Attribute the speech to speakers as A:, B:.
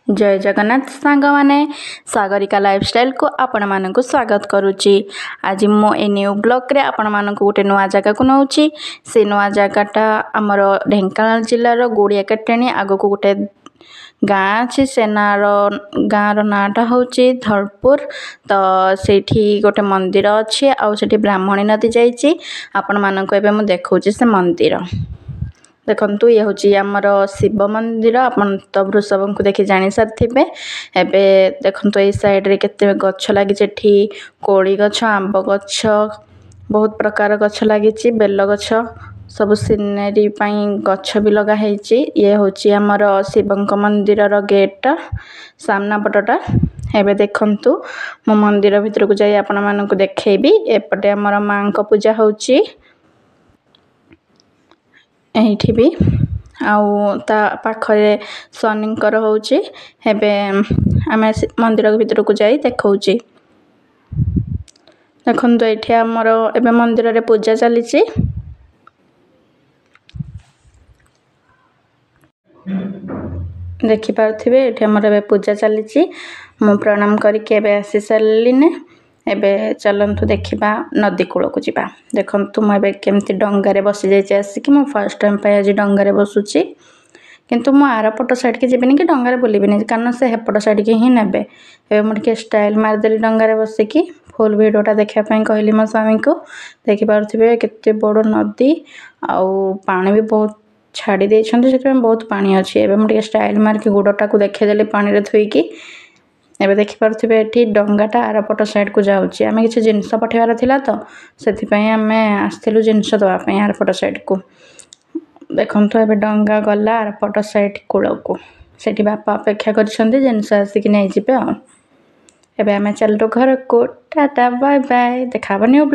A: ଜୟ ଜଗନ୍ନାଥ ସାଙ୍ଗମାନେ, ସାଗରିକା ଲାଇଫଷ୍ଟାଇଲକୁ ଆପଣମାନଙ୍କୁ ସ୍ୱାଗତ କରୁଛି। ଆଜି ମୁଁ ଏ ନ୍ୟୁ ବ୍ଲଗ୍ରେ ଆପଣମାନଙ୍କୁ ଗୋଟେ ନୂଆ ଜାଗାକୁ ନେଉଛି। ସେ ନୂଆ ଜାଗାଟା ଆମର ଢେଙ୍କାନାଳ ଜିଲ୍ଲାର ଗୁଡ଼ିଆ କାଟେଣୀ ଆଗକୁ ଗୋଟେ ଗାଁ ଅଛି। ସେ ନାଁର ଗାଁର ନାଁଟା ହେଉଛି ଧଳପୁର। ତ ସେଇଠି ଗୋଟେ ମନ୍ଦିର ଅଛି ଆଉ ସେଠି ବ୍ରାହ୍ମଣୀ ନଦୀ ଯାଇଛି। ଆପଣମାନଙ୍କୁ ଏବେ ମୁଁ ଦେଖାଉଛି ସେ ମନ୍ଦିର। ଦେଖନ୍ତୁ, ଇଏ ହେଉଛି ଆମର ଶିବ ମନ୍ଦିର। ଆପଣ ତ ବୃଷଭଙ୍କୁ ଦେଖି ଜାଣିସାରିଥିବେ। ଏବେ ଦେଖନ୍ତୁ, ଏଇ ସାଇଡ଼୍ରେ କେତେ ଗଛ ଲାଗିଛି। ଏଠି କୋଳି ଗଛ, ଆମ୍ବ ଗଛ, ବହୁତ ପ୍ରକାର ଗଛ ଲାଗିଛି, ବେଲ ଗଛ, ସବୁ ସିନେରୀ ପାଇଁ ଗଛ ବି ଲଗା ହେଇଛି। ଇଏ ହେଉଛି ଆମର ଶିବଙ୍କ ମନ୍ଦିରର ଗେଟ୍ଟା, ସାମ୍ନା ପଟଟା। ଏବେ ଦେଖନ୍ତୁ, ମୁଁ ମନ୍ଦିର ଭିତରକୁ ଯାଇ ଆପଣମାନଙ୍କୁ ଦେଖେଇବି। ଏପଟେ ଆମର ମାଆଙ୍କ ପୂଜା ହେଉଛି ଏଇଠି ବି, ଆଉ ତା ପାଖରେ ଶନିଙ୍କର ହେଉଛି। ଏବେ ଆମେ ମନ୍ଦିର ଭିତରକୁ ଯାଇ ଦେଖାଉଛି। ଦେଖନ୍ତୁ, ଏଇଠି ଆମର ଏବେ ମନ୍ଦିରରେ ପୂଜା ଚାଲିଛି। ଦେଖିପାରୁଥିବେ, ଏଠି ଆମର ଏବେ ପୂଜା ଚାଲିଛି। ମୁଁ ପ୍ରଣାମ କରିକି ଏବେ ଆସି ସାରିଲିନି। ଏବେ ଚାଲନ୍ତୁ ଦେଖିବା, ନଦୀ କୂଳକୁ ଯିବା। ଦେଖନ୍ତୁ, ମୁଁ ଏବେ କେମିତି ଡଙ୍ଗାରେ ବସିଯାଇଛି ଆସିକି। ମୁଁ ଫାର୍ଷ୍ଟ ଟାଇମ୍ ପାଇଁ ଆଜି ଡଙ୍ଗାରେ ବସୁଛି, କିନ୍ତୁ ମୁଁ ଆରପଟ ସାଇଡ଼୍କି ଯିବିନି କି ଡଙ୍ଗାରେ ବୁଲିବିନି, କାରଣ ସେ ହେପଟ ସାଇଡ଼୍କି ହିଁ ନେବେ। ଏବେ ମୁଁ ଟିକେ ଷ୍ଟାଇଲ୍ ମାରିଦେଲି ଡଙ୍ଗାରେ ବସିକି। ଫୁଲ୍ ଭିଡ଼ିଓଟା ଦେଖିବା ପାଇଁ କହିଲି ମୋ ସ୍ୱାମୀଙ୍କୁ। ଦେଖିପାରୁଥିବେ କେତେ ବଡ଼ ନଦୀ, ଆଉ ପାଣି ବି ବହୁତ ଛାଡ଼ି ଦେଇଛନ୍ତି, ସେଥିପାଇଁ ବହୁତ ପାଣି ଅଛି। ଏବେ ମୁଁ ଟିକେ ଷ୍ଟାଇଲ୍ ମାରିକି ଗୋଡ଼ଟାକୁ ଦେଖେଇଦେଲି ପାଣିରେ ଥୋଇକି। ଏବେ ଦେଖିପାରୁଥିବେ, ଏଠି ଡଙ୍ଗାଟା ଆରପଟ ସାଇଡ଼୍କୁ ଯାଉଛି। ଆମେ କିଛି ଜିନିଷ ପଠାଇବାର ଥିଲା, ତ ସେଥିପାଇଁ ଆମେ ଆସିଥିଲୁ ଜିନିଷ ଦେବା ପାଇଁ ଆରପଟ ସାଇଡ଼୍କୁ। ଦେଖନ୍ତୁ, ଏବେ ଡଙ୍ଗା ଗଲା ଆରପଟ ସାଇଡ଼୍ କୂଳକୁ। ସେଠି ବାପା ଅପେକ୍ଷା କରିଛନ୍ତି, ଜିନିଷ ଆସିକି ନେଇଯିବେ। ଆଉ ଏବେ ଆମେ ଚାଲିଲୁ ଘରକୁ। ଟାଟା, ବାଏ ବାଏ, ଦେଖା ହେବ ନ୍ୟୁ।